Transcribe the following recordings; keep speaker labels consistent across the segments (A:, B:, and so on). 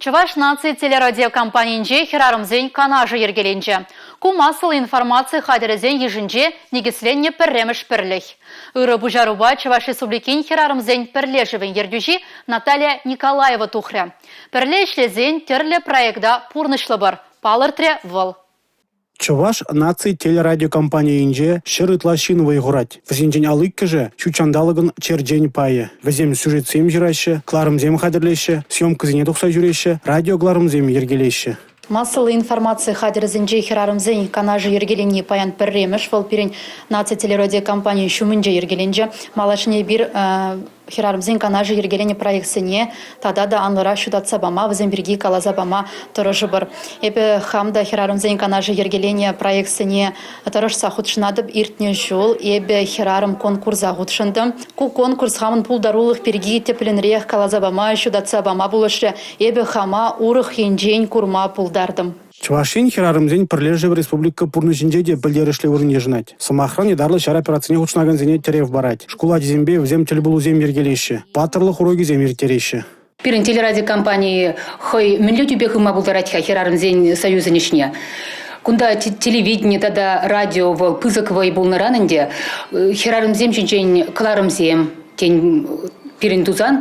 A: Чӑваш наци телерадиокомпанийӗнче хӗрарӑмсен канашӗ йӗркеленчӗ. Ку массӑллӑ информаци хатӗрӗсен йышӗнче никӗсленнӗ пӗрремӗш пӗрлӗх. Ырӑ пуҫарупа Чӑваш Республикин хӗрарӑмсен пӗрлешӗвӗн ертӳҫи Наталья Николаева тухрӗ. Пӗрле ӗҫлесен тӗрлӗ проекта пурнӑҫлӑпӑр, палӑртрӗ вӑл.
B: Чӑваш наци телерадиокомпанийӗнче 100 ытла ҫын вӑй хурать. Вӗсенчен 52-шӗ ҫут ҫанталӑкӑн черчен пайӗ. Вӗсем сюжетсем ҫыраҫҫӗ, кӑларӑмсем хатӗрлеҫҫӗ, съемкӑсене тухса ҫӳреҫҫӗ, радиокӑларӑмсем йӗркелеҫҫӗ.
A: Массӑллӑ информаци хатӗрӗсенче хӗрарӑмсен канашӗ йӗркеленни паян пӗрремӗш. Вӑл пирӗн наци телерадиокомпанийӗн ҫумӗнче йӗркеленчӗ. Малашне эпир Хӗрарӑмсен канашӗ йӗркеленӗ проектсене тата та анлӑрах ҫутатса пама, вӗсем пирки каласа пама тӑрӑшӑпӑр. Эпӗ хам та Хӗрарӑмсен канашӗ йӗркеленӗ проектсене тӑрӑшса хутшӑнатӑп. Иртнӗ ҫул эпӗ Хӗрарӑм конкурса хутшӑнтӑм. Ку конкурс хамӑн пултарулӑх пирки тӗплӗнрех каласа пама, ҫутатса пама пулӑшрӗ. Эпӗ хама урӑх енчен курма пултартӑм.
B: Чӑваш Ен хӗрарӑмсен пӗрлешӗвӗ республика пурнӑҫӗнче те пӗлтерӗшлӗ вырӑн йышӑнать. Сӑмахран, ятарлӑ ҫар операцине хутшӑнакансене тӗрев парать. Шкул ачисемпе вӗсем тӗлпулусем йӗркелеҫҫӗ, паттӑрлӑх урокӗсем ирттереҫҫӗ.
C: Пирӗн телерадиокомпани хӑй мӗнле тӳпе хывма пултарать-ха хӗрарӑмсен союзӗн ӗҫне? Кунта телевидени тата радио вӑл пысӑк вӑй пулнӑран ӗнтӗ хӗрарӑмсем ҫинчен кӑларӑмсем, тен, пирӗн тусан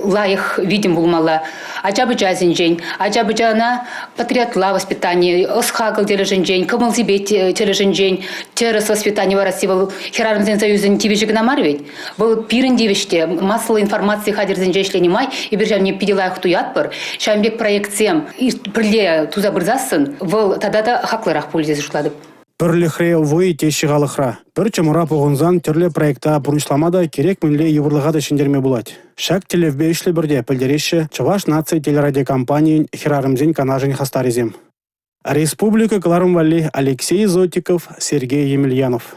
C: лайӑх витӗм пулмалла. Ача-пӑчасенчен, ача-пӑчана патриотла воспитани, ӑс-хакӑл тӗлӗшӗнчен, кӑмӑл-сипет тӗлӗшӗнчен тӗрӗс воспитани парасси вӑл хӗрарӑмсен союзӗн тивӗҫӗ кӑна мар вӗт. Вӑл пирӗн тивӗҫ те. Массӑллӑ информаци хатӗрӗсенче ӗҫленӗ май эпир ҫавне питӗ лайӑх туятпӑр. Ҫавӑн пек проектсем пӗрле туса пырсассӑн вӑл тата та хаклӑрах пулӗ тесе шутлатӑп.
B: Пӗрлӗхре вӑй теҫҫӗ халӑхра. Пӗр чӑмӑра пухӑнсан тӗрлӗ проекта пурнӑҫлама та кирек мӗнле йывӑрлӑха та ҫӗнтерме пулать. Ҫак тӗллевпе ӗҫлӗпӗр те пӗлтереҫҫӗ Чӑваш наци телерадиокомпанийӗн хӗрарӑмсен канашӗн хастарӗсем. Республика кӑларӑм валли Алексей Зотиков, Сергей Емельянов.